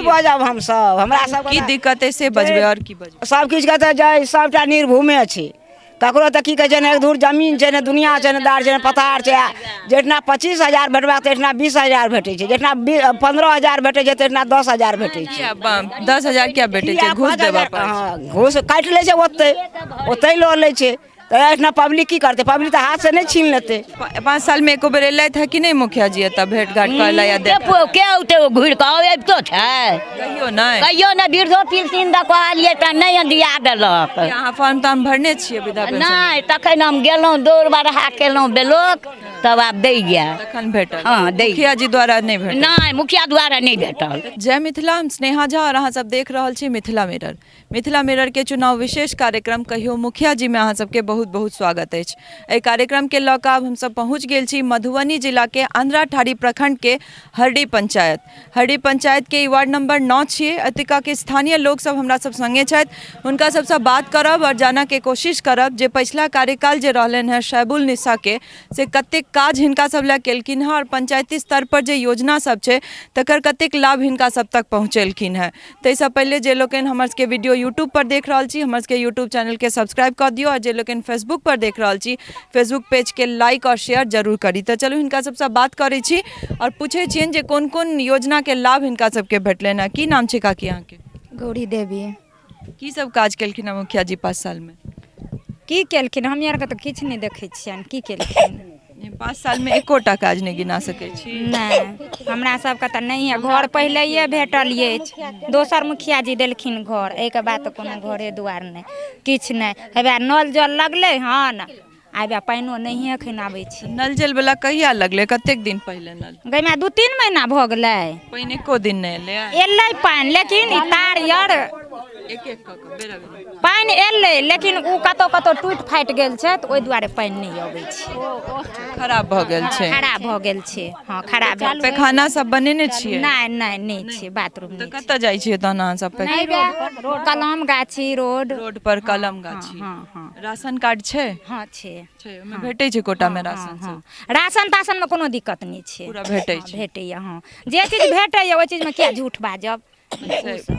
बाजब हमसभ हमरा सब की दिक्कत अइ से बजबै आओर की बजबै सब किछु के तऽ जे सबटा निर्भूमे छै ककरो तऽ की कहै छै ने एक धूर जमीन छै ने दुनिया छै ने दार छै ने पथार छै जहिना 25,000 भेटबाक तहिना 20,000 भेटै छै जहिना 15,000 भेटै छै तहिना 10,000 भेटै छै किया 10,000 किया भेटै छै घूस देबऽ पड़ै छै हँ घूस काटि लै छै ओतै ओतै लऽ लै छै तऽ एहिठिना पब्लिक की करतै पब्लिक तऽ हाथसँ नहि छीन लेतै 5 साल में एको बेर एलथि है कि नहि मुखिया जी एतऽ भेंट घाट करै या के के औते ओ घुरि कऽ अबितो छै कहियो नहि कहियो ने वृद्धो पेंशन दऽ कहलियै तऽ नहि दिया देलक अहाँ फॉर्म तार्म भरने छियै वृद्धा पेंशन नहि तखन हम गेलहुँ दौड़ बरहा केलहुँ बेलोक तब आब दैया तखन भेटल हँ, दैया। मुखिया जी द्वारा नहि भेटल नहि मुखिया द्वारा नहि भेटल जय मिथिला हम स्नेहा झा और अहाँ सब देख रहल छी मिथिला मिरर मिथिला मिररके चुनाव विशेष कार्यक्रम कहियो मुखिया जीमे अहाँ सबके बहुत बहुत स्वागत अछि। एहि कार्यक्रमके लऽ कऽ आब हमसब पहुँच गेल छी मधुबनी जिलाके अंधराठाढ़ी प्रखंडके हरडी पंचायत। हरडी पंचायतके ई वार्ड नंबर 9 छियै। एतुकाके स्थानीय लोक सब हमरा सब संगे छथि। हुनका सबसँ बात करब आओर जानऽके कोशिश करब जे पछिला कार्यकाल जे रहलनि हेँ शैबुल निशाके से कतेक काज हिनका सब लए केलखिन हेँ आओर पंचायती स्तरपर जे योजना सब छै तकर कतेक लाभ हिनका सब तक पहुँचेलखिन हेँ। ताहिसँ पहिले जे लोकनि हमर सबके वीडियो यूट्यूबपर देख रहल छी हमर सबके यूट्यूब चैनलके सब्सक्राइब कऽ दियौ आओर जे लोकनि फेसबुकपर देख रहल छी फेसबुक पेजके लाइक आओर शेयर जरूर करी। तऽ चलू हिनका सबसँ बात करै छी आओर पूछै छियनि जे कोन कोन योजनाके लाभ हिनका सबके भेटलनि हँ। की नाम छै काकी अहाँके? गौरी देवी। की सब काज केलखिन हँ मुखिया जी 5 सालमे? की केलखिन हम आरके तऽ किछु नहि देखै छियनि की केलखिन। 5 सालमे एकोटा काज नहि गिना सकै छी? नहि हमरा सबके तऽ नहि है घर पहिलैये भेटल अछि दोसर मुखिया जी देलखिन घर एहिके बाद तऽ कोनो घरे दुआर नहि किछु नहि हेबे नल जल लगलै हन आ हेबे पानिओ नहिए एखन आबै छै। नल जल वाला कहिया लगलै कतेक दिन पहिले नल? गैमे 2-3 महीना भऽ गेलै। पानि एको दिन नहि एलै? एलै पानि लेकिन ई तार आर एक एक कऽ कऽ बेरा बेरा पानि एलै लेकिन ओ कतौ कतौ टूटि फाटि गेल छै तऽ ओहि दुआरे पानि नहि अबै छै। खराब भऽ गेल छै। खराब भऽ गेल छै। हँ खराब भेल। पैखाना सब बनेने छियै? नहि नहि नहि छै बाथरूम तऽ कतऽ जाइ छियै तहन अहाँ सब? कलम गाछी रोड रोड पर कलम गाछी। हँ हँ। राशन कार्ड छै? हँ छै। छै ओहिमे भेटै छै कोटा मे राशन सब? राशन ताशन मे कोनो दिक्कत नहि छै। पूरा भेटै छै। भेटैया हँ जे चीज भेटैया ओहि चीज मे किया झूठ बाजब?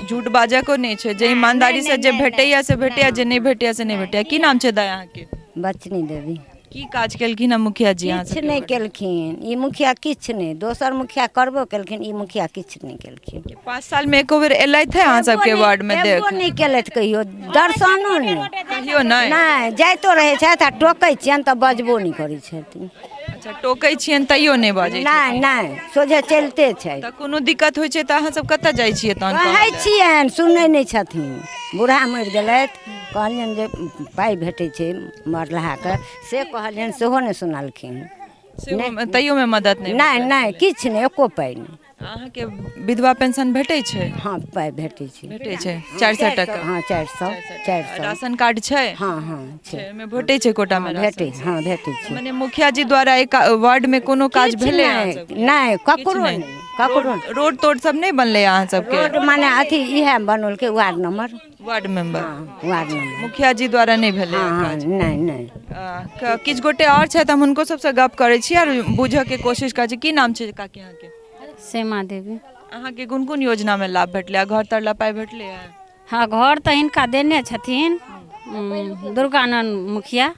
झूठ बाजऽ को नहि छै जे ईमानदारी से जे भेटैया से भेटैया जे नहि भेटैया से नहि भेटैया। की नाम छै दाइ अहाँके? बचनी देवी। की काज केलखिन हँ मुखिया जी अहाँ किछु नहि केलखिन ई मुखिया किछु नहि दोसर मुखिया करबो केलखिन ई मुखिया किछु नहि केलखिन। 5 साल मे एको बेर एलथि है अहाँ सबके वार्ड मे? देख एको नहि केलथि कहियो दर्शनो नहि कहियो नहि? नहि जाइतो रहै छथि आ टोकै छियनि तऽ बजबो नहि करै छथिन। अच्छा टोकै छियनि तैयो नहि बजै नहि नहि सोझे चलिते छै। तऽ कोनो दिक्कत होइ छै तऽ अहाँ सब कतऽ जाइ छियै तहन? कहै छियनि सुनै नहि छथिन। बूढ़ा मरि गेलथि कहलियनि जे पाइ भेटै छै मरलाहाके से कहलियनि सेहो नहि सुनलखिन। तैयोमे मदद नहि? नहि नहि किछु नहि एको पाइ नहि। अहाँके विधवा पेंशन भेटै छै? हँ पाइ भेटै छै। भेटै छै 400 टका? हँ 400 400। राशन कार्ड छै? हँ हँ छै। ओहिमे भेटै छै कोटा मे? भेटै हँ भेटै छै। मने मुखिया जी द्वारा एक वार्ड मे कोनो काज भेलै? नहि ककरो नहि ककरो। रोड तोड सब नहि बनलै अहाँ सबके? रोड माने अथी इएह बनौलकै ward number. Ward member? Ward number मुखिया जी द्वारा नहि भेलै? हँ नहि नहि। किछु गोटे आओर छथि हम हुनको सबसँ गप करै छी आओर बुझऽके कोशिश करै छी। की नाम छै काकी अहाँके? सीमा देवी। अहाँके कोन कोन योजनामे लाभ भेटलै? घर तर ला पाइ भेटलै? हँ घर तऽ हिनका देने छथिन दुर्गानन्द मुखिया।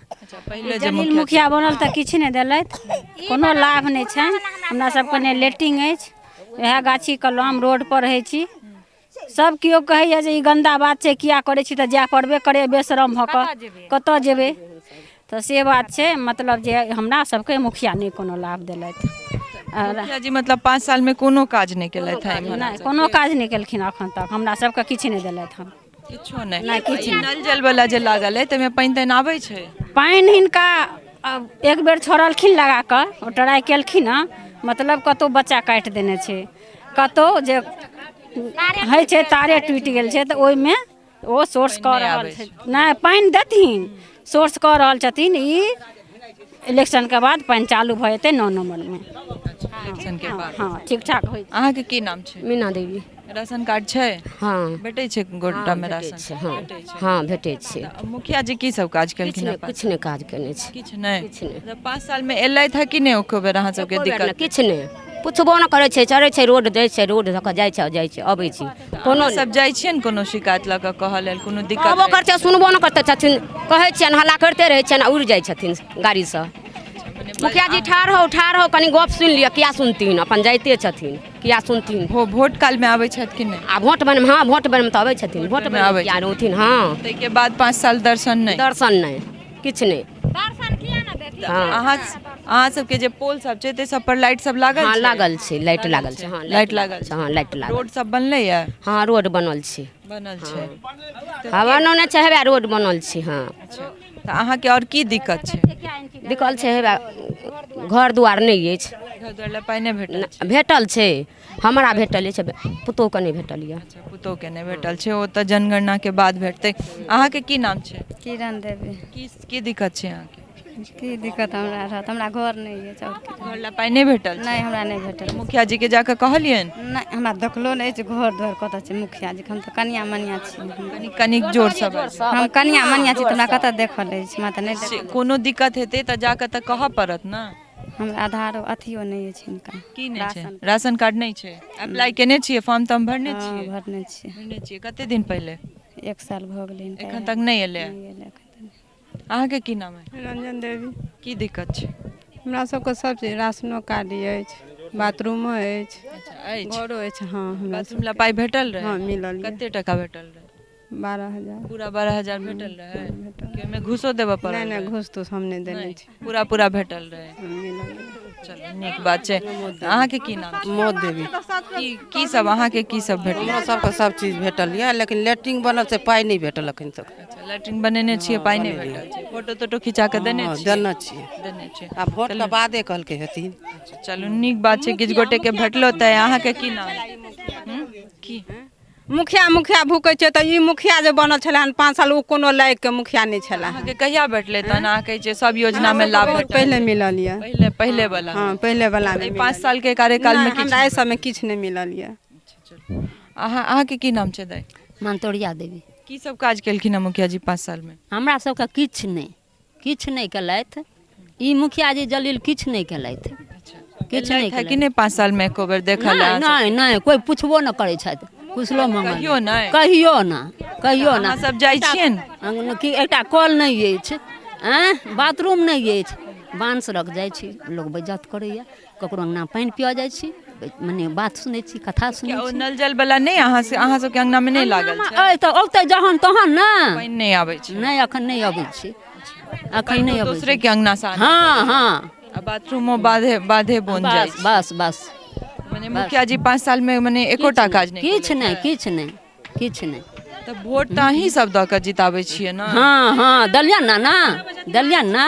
पहिले जे जलील मुखिया बनल तऽ किछु नहि देलथि कोनो लाभ नहि छनि। हमरा सबके नहि लेट्रिन अछि वएह गाछी कलम रोड पर रहै छी। सब केओ कहैया जे ई गन्दा बात छै किया करै छी तऽ जाय पड़बे करैया बेशरम भऽ कऽ कतऽ जेबै तऽ से बात छै। मतलब जे हमरा सबके मुखिया नहि कोनो लाभ देलथि। मुखिया जी मतलब 5 साल मे कोनो काज नहि केलथि हँ? नहि कोनो काज नहि केलखिन एखन तक हमरा सबके किछु नहि देलथि हन। किछो नहि? नहि किछु। नल जल वाला जे लागल अइ ताहिमे पानि तानि आबै छै? पानि हिनका एक बेर छोड़लखिन लगा कऽ ओ ट्राइ केलखिन हँ मतलब कतहु बच्चा काटि देने छै कतहु जे होइ छै तारे टूटि गेल छै तऽ ओहिमे ओ सोर्स कऽ रहल छै। नहि पानि देथिन सोर्स कऽ रहल छथिन। ई इलेक्शनके बाद पानि चालू भऽ जेतै 9 नम्बरमे। इलेक्शनके बाद? हँ ठीक ठाक होइ। अहाँके की नाम छै? मीना देवी। राशन कार्ड छै? हँ। भेटै छै गोटा मे राशन? हँ हँ भेटै छै। मुखिया जी की सब काज केलखिन? किछु नहि काज केने छै। किछु नहि? किछु नहि। 5 साल मे एलथि है कि नहि एको बेर अहाँ सबके दिक्कत? किछु नहि पुछबो नहि करै छै, चढ़ै छै रोड दै छै, रोड धऽ कऽ जाइ छै, जाइ छै, अबै छै। कोनो सब जाइ छियनि कोनो शिकायत लऽ कऽ कहऽ लेल, कोनो दिक्कत कहबो करै छै, सुनबो नहि करते छथिन। कहै छियनि, हल्ला करिते रहै छियनि, उड़ि जाइ छथिन गाड़ीसँ। मुखिया जी ठाढ़ हो, ठाढ़ हो, कनि गप सुनि लिअ। किया सुनथिन? अपन जाइते छथिन, किया सुनथिन? भोट कालमे आबै छथि कि नहि? आ भोट बनमे, हँ, भोट बनमे तऽ अबै छथिन। भोट मे आबै बनमे किया रहथिन? हँ। ताहिके बाद 5 साल दर्शन नहि? दर्शन नहि, किछु नहि। हँ। अहाँ सबके जे पोल सब छै ताहि सब पर लाइट सब लागल हँ छै? लागल छै, लाइट लागल छै। हँ, लाइट लागल छै। हँ, लाइट लागल। रोड सब बनलैया? हँ, रोड बनल छै। बनल छै। हँ, बनौने छै, हेबे रोड बनल छै। हँ। तऽ अहाँके आओर की दिक्कत छै? दिक्कत छै हेबे घर दुआर नहि अछि। घर दुआर लए पाइ नहि भेटल छै? भेटल छै, हमरा भेटल अछि, पुतोहके नहि भेटल यऽ। अच्छा, पुतोहके नहि भेटल छै, ओ तऽ जनगणनाके बाद भेटतै। अहाँके की नाम छै? किरण देवी। की की दिक्कत छै अहाँके? की दिक्कत हमरा रहत? हमरा घर नहि अछि। आओर की? घर लए पाइ नहि भेटल छै? नहि, हमरा नहि भेटल। मुखिया जी के जाकऽ कहलियनि? नहि, हमरा देखलो नहि अछि घर दुआर कतऽ छै मुखिया जी। हम तऽ कनिया मनिया छी। कनि कनि जोरसँ बाजू। हम कनिया मनिया छी, तऽ हमरा कतऽ देखल अछि? हमरा तऽ नहि देखल। कोनो दिक्कत हेतै तऽ जाकऽ तऽ कहऽ पड़त ने। हमरा आधारो अथियो नहि अछि हिनका। की नहि छै? राशन कार्ड नहि छै? अप्लाई केने छियै? फॉर्म तर्म भरने हँ छियै? भरने छियै। भरने छियै। कते दिन पहिले? 1 साल भऽ गेलै हिनका। एखन तक नहि एलै? नहि एलै एखन तक। अहाँके की नाम है? रंजन देवी। की दिक्कत छै? हमरा सबके सब चीज, राशनो कार्ड अछि, बाथरूमो अछि। अच्छा, अछि। घरो अछि। हँ, हमरा बाथरूम लए पाइ भेटल रहै? हँ, मिलल यऽ। कते टका भेटल रहै? 12,000। पूरा 12,000 भेटल रहै? भेटल। कि ओहिमे घूसो देबऽ पड़ल? नहि नहि, रहै? घूस तूस हम नहि देने नहि, छी। पूरा पूरा भेटल रहै? मिलल यऽ। चलू, नीक बात छै। अहाँके की नाम छै? मोद देवी। की की सब अहाँके की सब भेटल? हमरा सबके सब चीज भेटल यऽ, लेकिन लेट्रिन बनल से पाइ नहि भेटल अखन तक। अच्छा, लैट्रिन बनेने छियै, पाइ नहि भेटल छै? फोटो तोटो खिचा कऽ देने हँ, छियै? देने छियै। देने छियै। आ भोटके बादे कहलकै हेथिन। अच्छा, चलू, नीक बात छै, किछु गोटेके भेटलो। तऽ अहाँके की नाम? की मुखिया मुखिया भूकै छै, तऽ ई मुखिया जे बनल छलै हन 5 साल, ओ कोनो लायकके मुखिया नहि छलै। अहाँके कहिया भेटलै? तहन अहाँ कहै छियै सब योजनामे लाभ बहुत भेटल? पहिले मिलल यऽ। पहिले पहिले वाला? हँ, पहिले वाला मे। एहि 5 साल के कार्यकाल मे नहि, किछु हमरा एहि सबमे किछु नहि मिलल यऽ। अहाँके की नाम छै दाइ? मंतोरिया देवी। की सब काज केलखिन हँ मुखिया जी 5 साल मे? हमरा सबके किछु नहि, किछु नहि केलथि ई मुखिया जी जलील, किछु नहि केलथि, किछु नहि। एलथि है कि नहि 5 साल मे एको बेर देखल? नहि नहि नहि, कोइ पुछबो नहि करै छथि, कुशलो मंगल। कहियो नहि? कहियो ना, कहियो ना। अहाँ सब जाइ छियनि? कि एकटा कल नहि अछि, आँय, बाथरूम नहि अछि। बांस लग जाइ छी, लोक बेज्जत करैया। ककरो अङ्गना पानि पिअ जाइ छी, मने बात सुनै छी, कथा सुनै ओ छी। नल जल वाला नहि अहाँ से अहाँ सबके अंगना मे नहि लागल छै? अइ तऽ औतै जहन तहन ने। पानि नहि आबै छै? नहि, अखन नहि अबै छै, अखन नहि अबै दोसरे छै। के अंगना से आनऽ हँ हँ। आ बाथरूमो बाधे बाधे बोन जाइ बस छै? बस बस। मने मुखिया जी 5 साल मे मने एकोटा काज नहि किछु केलथि? नहि, किछु नहि, किछु नहि। तऽ वोट तऽ अहीं सब दऽ कऽ जिताबै छियै ने? हँ हँ, देलियनि ने, ने देलियनि ने।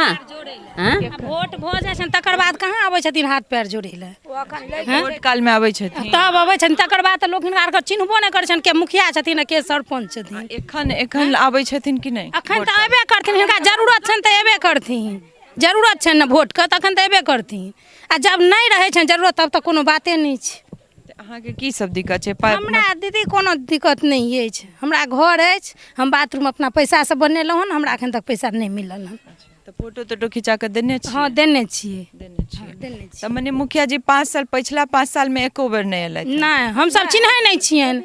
आँय? भोट भऽ जाइ छनि तकर बाद कहाँ अबै छथिन हाथ पैर जोड़ै लए? वोट काल मे आबै छथिन। तब अबै छथिन, तकर बाद तऽ लोक हिनका आरके चिन्हबो नहि करै छनि, के मुखिया छथिन आ के सरपञ्च छथिन। एखन एखन आबै छथिन कि नहि? अखन तऽ अयबे करथिन, हिनका जरूरत छनि तऽ अयबे करथिन। जरूरत छनि ने भोटके, तखन तऽ अयबे करथिन, आ जब नहि रहै छनि जरूरत तब तऽ कोनो बाते नहि छै। तऽ अहाँके की सब दिक्कत छै पाइ? हमरा दीदी कोनो दिक्कत नहि अछि। हमरा घर अछि, हम बाथरूम अपना पैसासँ बनेलहुँ हन, हमरा एखन तक पैसा नहि मिलल हन। तऽ फोटो तोटो खिचा कऽ देने छियै? हँ, देने छियै। देने छियै। देने छियै। तऽ मने मुखिया जी 5 साल, पछिला 5 साल मे एको बेर नहि एलथि? नहि, हमसब चिन्है नहि छियनि।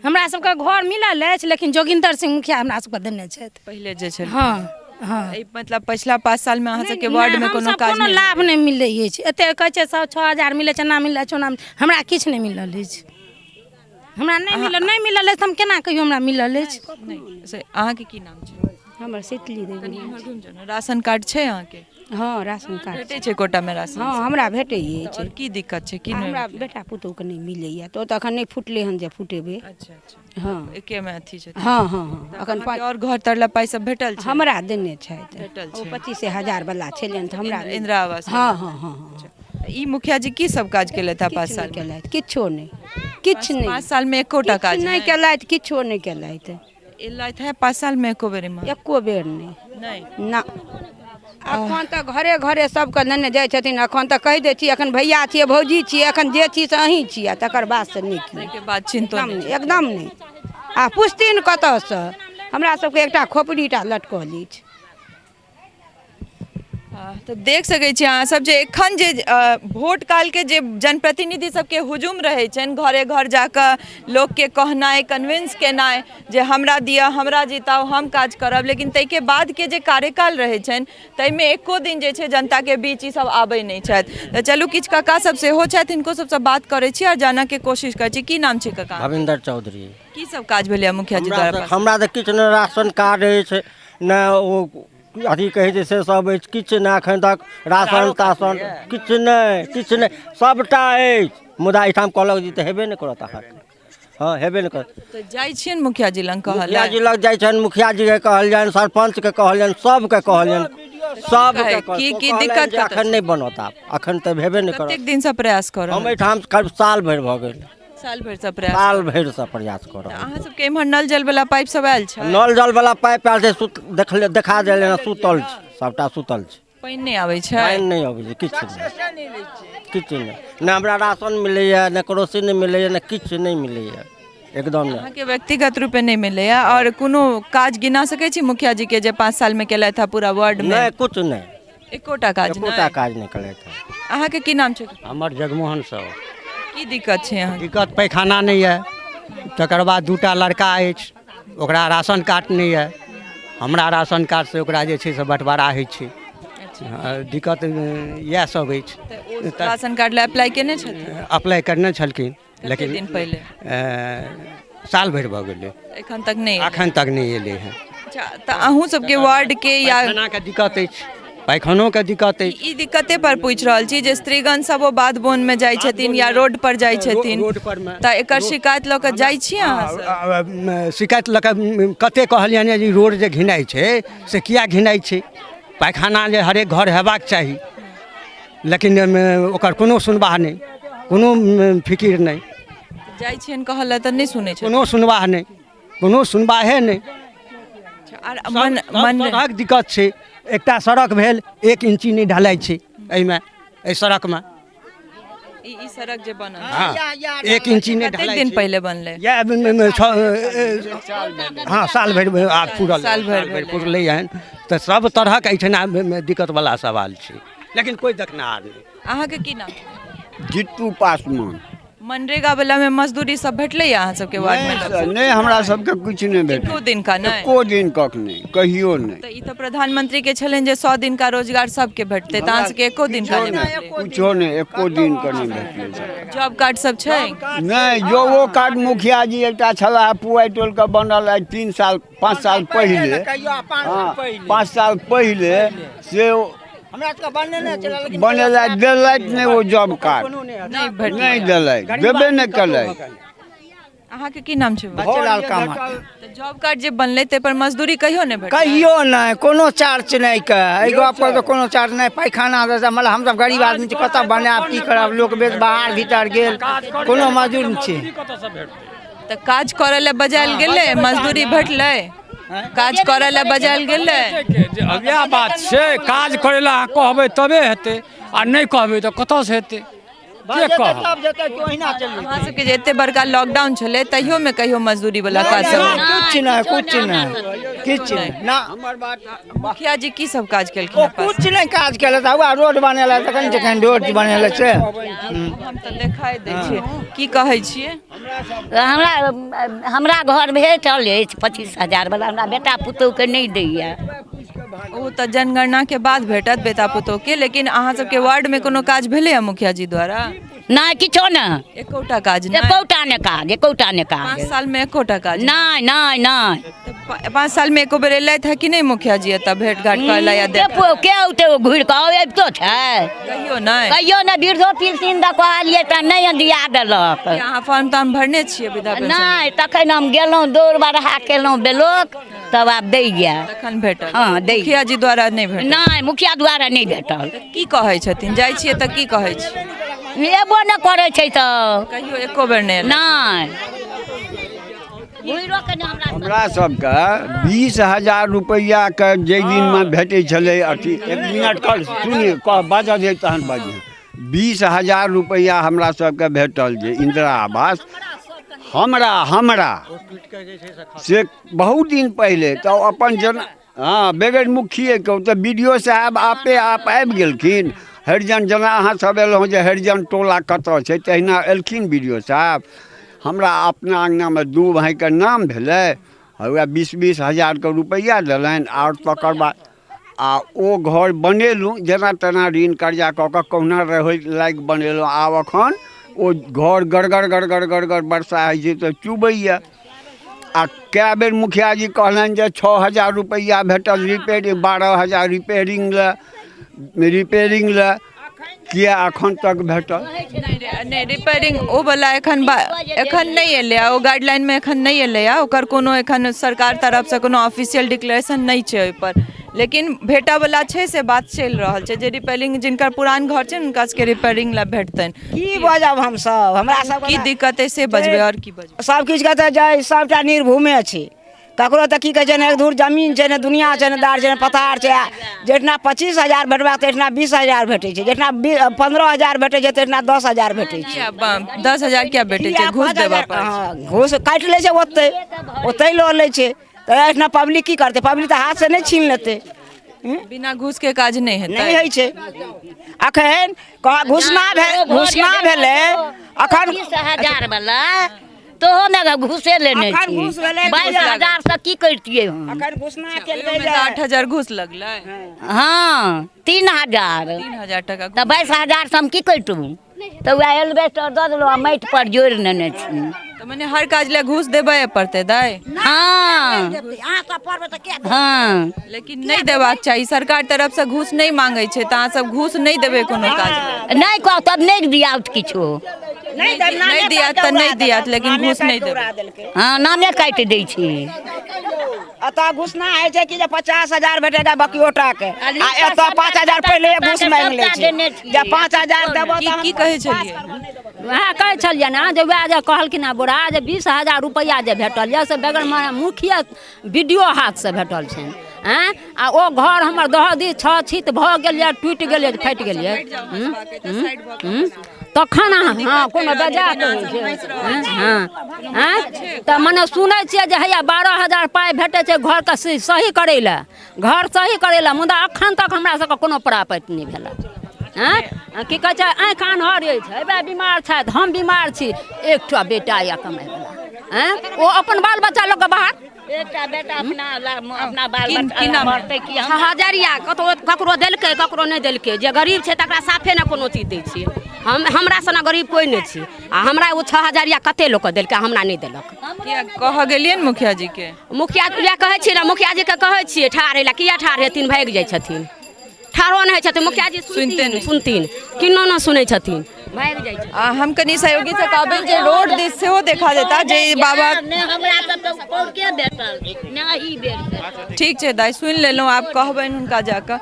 हमरा सबके घर मिलल अछि, लेकिन जोगिन्दर सिंह मुखिया हमरा सबके देने छथि। पहिले जे छलै? हँ हँ। एहि मतलब पछिला 5 साल मे अहाँ सबके वार्ड मे नहि, कोनो हमसब काज कोनो नहि? लाभ नहि मिलै अछि। एते कहै छै सब 6000 मिलै छै, एना मिलै छै, ओना मिलै- हमरा किछु नहि मिलल अछि। हमरा नहि मिलल, नहि मिलल अछि तऽ हम केना कहियौ हमरा मिलल अछि? नहि से। अहाँके की नाम छै? हमर शीतली देवी। कनि इम्हर घुमि जाउ ने। राशन कार्ड छै अहाँके? हँ, राशन कार्ड भेटै छै कोटामे राशन? हँ, हमरा भेटै अछि। आओर की दिक्कत छै? की आ नहि हमरा भेटलै? बेटा पुतोहके नहि मिलैए, तऽ ओ तऽ एखन नहि फुटलै हन जे फुटेबै। अच्छा अच्छा। हँ। एके मे अथी छै? हँ हँ हँ। तऽ एखन अहाँके पाँच आओर घर तर लए पाइ सब भेटल छै? हमरा देने छथि। भेटल ओ छै? 25,000 वाला छलनि तऽ हमरा इंदिरा आवास हँ वाला? हँ हँ हँ। ई मुखिया जी की सब काज केलथि है 5 किछु साल नहि मे? केलथि, किछो नहि, किछु नहि। 5 साल मे एकोटा किछु काज नहि केलथि, किछो नहि केलथि। एलथि है 5 साल मे एको बेर इम्हर? एको बेर नहि। नहि? ना। अखन तऽ घरे घरे सबके लेने जाइ छथिन। अखन तऽ कहि दै छी, अखन भैया छियै, भौजी छियै, अखन जे छी से अहीं छियै, तकर बाद से नहि कियो। ताहिके बाद चिन्तो एकदम नहि? नहि, एकदम नहि। आ पुछथिन कतऽसँ? हमरा सबके एकटा खोपड़ी टा लटकल अछि। तऽ देख सकै छी अहाँ सब जे एखन जे वोट कालके जे जनप्रतिनिधि सबके हुजूम रहै छनि, घरे घर जाकऽ लोकके कहनाइ, कन्विंस केनाइ जे हमरा दिअ, हमरा जिताउ, हम काज करब, लेकिन ताहिके बादके जे कार्यकाल रहै छनि ताहिमे एको दिन जे छै जनताके बीच ई सब आबै नहि छथि। तऽ चलू किछु काका सब सेहो छथि, हिनको सबसँ बात करै छी आओर जानऽके कोशिश करै छी। की नाम छै काका? भविंदर चौधरी। की सब काज भेलैए मुखिया जी द्वारा? हमरा तऽ किछु नहि राशन कार्ड अछि, नहि ओ अथी कहै छै से सब अछि, किछु नहि एखन तक राशन ताशन किछु नहि, किछु नहि, सबटा अछि, मुदा एहिठाम कहलक जे तऽ हेबे नहि करत अहाँके। हँ, हेबे नहि करत। तऽ जाइ छियनि मुखिया जी लग कहल? मुखिया जी लग जाइ छनि, मुखिया जीके कहल जानि, सरपञ्चके कहल जानि, सबके कहल जानि, सबके। की की दिक्कत? एखन नहि बनत आब, एखन तऽ हेबे नहि करत। कतेक दिनसँ प्रयास कऽ रहल? हम एहिठाम करीब साल भरि भऽ गेल। साल भरिसँ प्रयास? साल भरिसँ प्रयास कऽ रहल। अहाँ सबके इम्हर नल जल वाला पाइप सब आयल छै? नल जल वाला पाइप आयल छै, सुत देखले देखा देले, सुतल छै, सबटा सुतल छै। पानि नहि आबै छै? पानि नहि अबै छै, किछु नहि, किछु नहि। नहि हमरा राशन मिलैए, नहि केरोसिन मिलैए, नहि किछु नहि मिलैए, एकदम नहि। अहाँके व्यक्तिगत रूपे नहि मिलैए? आओर कोनो काज गिना सकै छी मुखिया जी के जे 5 साल में केलथि हँ पूरा वार्ड में? नहि, किछु नहि, एकोटा काज, एकोटा काज नहि केलथि हँ। अहाँके की नाम छै? हमर जगमोहन साहु। की दिक्कत छै अहाँके? दिक्कत पैखाना नहि यऽ, तकर बाद 2टा लड़का अछि, ओकरा राशन कार्ड नहि यऽ, हमरा राशन कार्डसँ ओकरा जे छै से बँटवारा होइ छै। दिक्कत इएह सब अछि। राशन कार्ड लए अप्लाई केने छथिन? अप्लाई करने छलखिन, लेकिन दिन पहिले, साल भरि भऽ गेलै, एखन तक नहि, एखन तक नहि एलै हँ। अच्छा, तऽ अहूँ सबके वार्ड के या पैखानाके दिक्कत अछि, पैखानोके दिक्कत अछि। ई दिक्कते पर पूछि रहल छी जे स्त्रीगण सब ओ बाध बोन मे जाइ छथिन या रोड पर जाइ छथिन, रोड पर मे तऽ एकर शिकायत लऽ कऽ जाइ छी अहाँ सब? शिकायत लऽ कऽ कते कहलियनि जे रोड जे घिनाइ छै से किया घिनाइ छै, पैखाना जे हरेक घर हेबाक चाही, लेकिन ओकर कोनो सुनवाह नहि, कोनो फिकिर नहि। जाइ छियनि कहऽ लए तऽ नहि सुनै छै? कोनो सुनवाह नहि, कोनो सुनवाहे नहि। आर मन मन तरहक दिक्कत छै। एकटा सड़क भेल, 1 इंची नहि ढलाइ छै एहिमे, एहि सड़कमे। ई सड़क जे बनल? हँ, 1 इंची नहि कतेक ढलाइ दिन छै। पहिले बनलै? इएह 6, हँ, साल भरि आब पूरल, साल भरि पुरलै हन। तऽ सब तरहक एहिठिना दिक्कत वाला सवाल छै, लेकिन कोइ देखनिहार नहि। अहाँके की नाम? जित्तू पासवान। मनरेगा वाला में मजदूरी सब भेटलै अहाँ सबके वार्ड में? नहि, हमरा सबके किछु नहि भेटल। एको दिन का नहि? एको दिन कक नहि, कहियो नहि। तऽ ई तऽ प्रधानमंत्री के छलनि जे 100 दिन का रोजगार सबके भेटतै, तऽ अहाँ सबके एको दिन का नहि भेटलै? कुछो नहि, एको दिन के नहि भेटलै सर। जॉब कार्ड सब छै? नहि, जॉबो कार्ड मुखिया जी एकटा छलाह पुआइ टोल के बनल आइ 3 साल 5 साल पहिले, हँ, 5 साल पहिले से बनेलथि, देलथि नहि ओ जॉब कार्ड, नहि देलथि, देबे नहि केलथि। अहाँके की नाम छै? बच्चेलाल कामत। तऽ जॉब कार्ड जे बनलै ताहि पर मजदूरी कहियो नहि भेटलै? कहियो नहि, कोनो चार्ज नहि के, एहि गप पर तऽ कोनो चार्ज नहि। पैखाना मतलब हमसब गरीब आदमी छी, कतऽ बनायब, की करब, लोक बेच बाहर भीतर गेल, कोनो मजदूर नहि छै। तऽ काज करऽ लए बजायल गेलै, मजदूरी भेटलै? काज करऽ लए बजायल गेलै? इएह बात छै, काज करै लए अहाँ कहबै तबे हेतै, आ नहि कहबै तऽ कतऽसँ हेतै? के कहत? अहाँ सबके जे एते बड़का लॉकडाउन छलै तहियो में कहियो मजदूरी वाला काज सब? किछु नहि, किछु नहि, किछु नहि। ना, मुखिया जी की सब काज केलखिन? किछु नहि काज केलथि, हौआ रोड बनेलथि, तखन जखन रोड बनेलथि से। हम तऽ देखाइ दै छियै। की कहै छियै? हमरा हमरा घर भेटल अछि 25,000 वाला, हमरा बेटा पुतोहके नहि दैया। ओ तऽ जनगणना के बाद भेटत बेटा पुतोह के, लेकिन अहाँ सबके वार्ड में कोनो काज भेलै हँ मुखिया जी द्वारा? नहि, किछो नहि। एकोटा काज नहि? एकोटा नहि काज, एकोटा नहि काज। 5 साल में एकोटा काज नहि? नहि नहि। 5 साल में एको बेर एलथि है कि नहि मुखिया जी एतऽ भेंट घाट करै लए या देख? के औतै ओ घुरि कऽ अबितो छै? कहियो नहि? कहियो नहि। वृद्धो पेंशन दऽ कहलियै तऽ नहि दिया देलक। अहाँ फॉर्म तार्म भरने छियै वृद्धा पेंशन? नहि, तखन हम गेलहुँ दौड़ बरहा केलहुँ बेलोक, तब आब दैया। तखन भेटल? हँ, दैया। मुखिया जी द्वारा नहि भेटल? नहि, मुखिया द्वारा नहि भेटल। की कहै छथिन? जाइ छियै तऽ की कहै छियै? एबो नहि करै छै तऽ। कहियो एको बेर नहि? नहि। हमरा सबके 20,000 रुपैआके जाहि दिनमे भेटै छलै अथी, एक मिनट कर सुनिए, कह बाजऽ दे तहन बाजिए। 20,000 रुपैआ हमरा सबके भेटल जे इन्दिरा आवास, हमरा हमरा से बहुत दिन पहिले तऽ अपन जन हँ बगैर मुखिएके ओ तऽ बी डी ओ साहेब आपे आप आबि गेलखिन हरिजन जेना अहाँसभ एलहुँ जे हरिजन टोला कतऽ छै तहिना एलखिन बी डी ओ साहेब हमरा अपना अङ्गनामे दू भाइके नाम भेलै आ उएह 20 20 हजारके रुपैआ देलनि आओर तकर बाद आ ओ घर बनेलहुँ जेना तेना ऋण कर्जा कऽ कऽ कहुना रहै लायक बनेलहुँ आब एखन ओ घर गड़गड़ गड़गड़ गड़गड़ वर्षा होइ छै तऽ चुबैए आ कए बेर मुखिया जी कहलनि जे 6000 रुपैआ भेटल रिपेयरिंग 12000 रिपेयरिंग लए रिपेयरिंग लए किया एखन तक भेटल नहि रिपेयरिंग ओ वाला एखन एखन नहि एलै ओ गाइडलाइनमे एखन नहि एलैए ओकर कोनो एखन सरकार तरफसँ कोनो ऑफिशियल डिक्लेरेशन नहि छै ओहिपर लेकिन भेटऽवला छै से बात चलि रहल छै जे रिपेयरिंग जिनकर पुरान घर छै हुनका सबके रिपेयरिंग लए भेटतनि की बजब हमसब हमरा सब की दिक्कत अइ से बजबै आओर की बजबै सब किछु के तऽ जे सबटा निर्भूमे छै ककरो तऽ की कहै छै ने एक धूर जमीन छै ने दुनिया छै ने दार छै ने पथार छै जहिना 25000 भेटबाक तहिना 20000 भेटै छै जहिना 15000 भेटै छै तहिना 10000 भेटै छै 10000 किया भेटै छै घूस देबऽ पड़ै छै घूस काटि लै छै ओतै ओतै लऽ लै छै तऽ एहिठिना पब्लिक की करतै पब्लिक तऽ हाथसँ नहि छीन लेतै बिना घूस के काज नहि हेतै नहि होइ छै अखन घोषणा भेल घोषणा भेलै अखन 20000 वाला तोहोमे घूसे लेने अखन छी घूस भेलै, 22000 से की करतियै हम अखन घोषणा केलकै ओहिमे 8000 घूस लगलै हँ 3000 3000 टका तऽ 22000 से हम की करितहुँ तऽ वएह एल्बेस्टर दऽ देलहुँ आ माटि पर जोड़ि नेने छी तऽ मने हर काज लए घूस देबे पड़तै दाइ हँ हँ लेकिन नहि देबाक चाही सरकार तरफसँ घूस नहि मांगै छै तऽ अहाँ सब घूस नहि देबै कोनो काज लए नहि कह तब नहि दियाउत किछो नहि दियात तऽ नहि दियात लेकिन घूस नहि देबै हँ नामे काटि दै छै एतऽ घुसना होइ छै कि जे 50000 भेटेगा बकियोटा के आ एतऽ 5000 पहिले घूस मांगि लै छै जे 5000 देबो तऽ की कहै छलियै वएह कहै छलियै ने जे वएह जे कहलखिन हँ बूढ़ा जे 20000 रुपैआ जे भेटल यऽ से बगैर मुखिया बी डी ओ हाथसँ भेटल छनि आँय आ ओ घर हमर दह दी छह छीत भऽ गेल यऽ टूटि गेल यऽ फाटि गेल यऽ तखन अहाँ हँ कोनो बेजाय कहै छै हँ आँय तऽ मने सुनै छियै जे हैया 12000 पाइ भेटै छै घरके सही करै लए घर सही करै लए मुदा एखन तक हमरा सबके कोनो प्राप्ति नहि भेल आँय की कहै छै आँखि आन्हर अछि हेबे बीमार छथि हम बीमार छी एकटा बेटा यऽ कमाइवला आँय ओ अपन बाल बच्चा लऽ कऽ बाहर एकटा बेटा अपना अपना बाल बच्चा मरतै की हम हजरिया ककरो ककरो देलकै ककरो नहि देलकै जे गरीब छै तकरा साफे ने कोनो चीज दै छियै हम हमरा सना गरीब कोइ नहि छै आ हमरा ओ 6 हजरिया कते लोकके देलकै हमरा नहि देलक किया कहऽ गेलियै ने मुखिया जी के मुखिया उएह कहै छियै ने मुखिया जीके कहै छियै ठाढ़ होइ लए किया ठाढ़ हेथिन भागि जाइ छथिन ठाढ़ो नहि होइ छथिन मुखिया जी सुनिते नहि। सुनथिन किन्नो नहि सुनै छथिन भागि जाइ छथिन आ हम कनि सहयोगी से कहबै जे रोड दिस सेहो देखा देता जे ई बाबा नहि हमरा सबके पौरके भेटल नहि एहि बेर भेटल। ठीक छै दाइ सुनि लेलहुँ आब कहबनि हुनका जाकऽ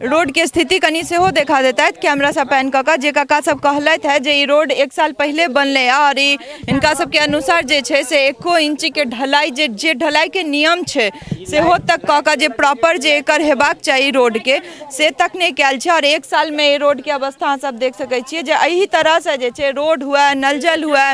रोडके स्थिति कनि सेहो देखा देतथि कैमरा सब पैन कऽ कऽ जे काका सब कहलथि है जे ई रोड एक साल पहिले बनलै आओर ई हिनका सबके अनुसार जे छै से एको इंचके ढलाई जे जे ढलाइके नियम छै सेहो तक कऽ कऽ जे प्रॉपर जे एकर हेबाक चाही रोडके से तक नहि कयल छै आओर एक सालमे एहि रोडके अवस्था अहाँ सब देख सकै छियै जे एहि तरहसँ जे छै रोड हुए नल जल हुए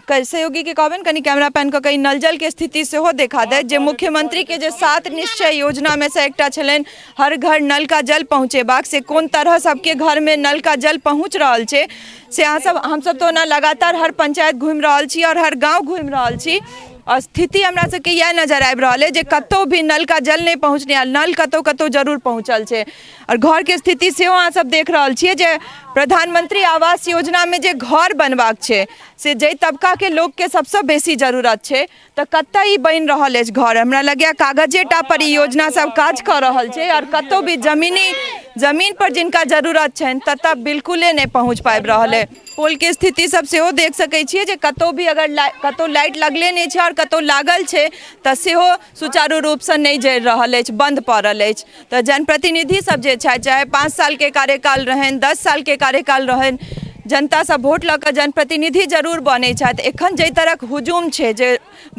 सहयोगीके कहबनि कनि कैमरा पैन कऽ कऽ ई नल जलके स्थिति सेहो देखा दैत जे मुख्यमंत्रीके जे सात निश्चय योजनामे सँ एकटा छलनि हर घर नल का जल पहुँचेबाक से कोन तरह सबके घरमे नल का जल पहुँच रहल छै से अहाँ सब हमसब तऽ ओना लगातार हर पंचायत घुमि रहल छी आओर हर गाँव घुमि रहल छी आओर स्थिति हमरा सबके इएह नजर आबि रहल अइ जे कतहु भी नल का जल नहि पहुँचने आ नल कतहु कतहु जरूर पहुँचल छै आओर घरके स्थिति सेहो अहाँ सब देख रहल छियै जे प्रधानमंत्री आवास योजनामे जे घर बनबाक छै से जाहि तबकाके लोकके सबसँ बेसी जरूरत छै तऽ कतऽ ई बनि रहल अछि घर हमरा लगैए कागजेटा पर ई योजना सब काज कऽ रहल छै आओर कतहु भी जमीनी जमीन पर जिनका जरूरत छनि ततऽ बिल्कुले नहि पहुँच पाबि रहल अइ पोलके स्थिति सब सेहो देख सकै छियै जे कतहु भी अगर कतहु लाइट लगले नहि छै आओर कतहु लागल छै तऽ सेहो सुचारू रूपसँ नहि जरि रहल अछि बन्द पड़ल अछि तऽ जनप्रतिनिधि सब जे छथि चाहे 5 सालके कार्यकाल रहनि 10 सालके कार्यकाल रहनि जनतासँ वोट लऽ कऽ जनप्रतिनिधि जरूर बनै छथि एखन जाहि तरहक हुजूम छै जे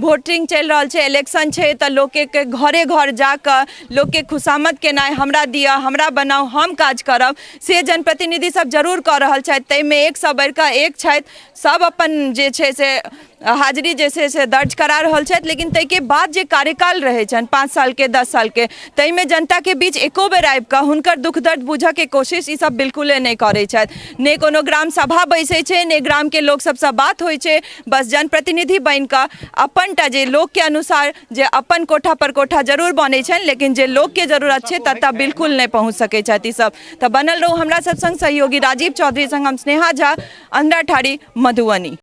वोटिंग चलि रहल छै इलेक्शन छै तऽ लोकके घरे घर जाकऽ लोकके खुशामद केनाइ हमरा दिअ हमरा बनाउ हम काज करब से जनप्रतिनिधि सब जरूर कऽ रहल छथि ताहिमे एकसँ बढ़िकऽ एक छथि सब अपन जे छै से हाजिरी जे छै से दर्ज करा रहल छथि, लेकिन ताहिके बाद जे कार्यकाल रहै छनि 5 सालके 10 सालके, ताहिमे जनताके बीच एको बेर आबि कऽ हुनकर दुख दर्द बुझऽके कोशिश ई सब बिल्कुले नहि करै छथि। नहि कोनो ग्राम सभा बैसै छै, नहि ग्रामके लोक सबसँ बात होइ छै। बस जनप्रतिनिधि बनि कऽ अपन टा जे लोकके अनुसार जे अपन कोठा पर कोठा जरूर बनै छनि, लेकिन जे लोकके जरूरत छै ततऽ बिल्कुल नहि पहुँच सकै छथि ई सब। तऽ बनल रहू हमरा सब संग, सहयोगी राजीव चौधरी संग हम स्नेहा झा, अंधराठाढ़ी, मधुबनी।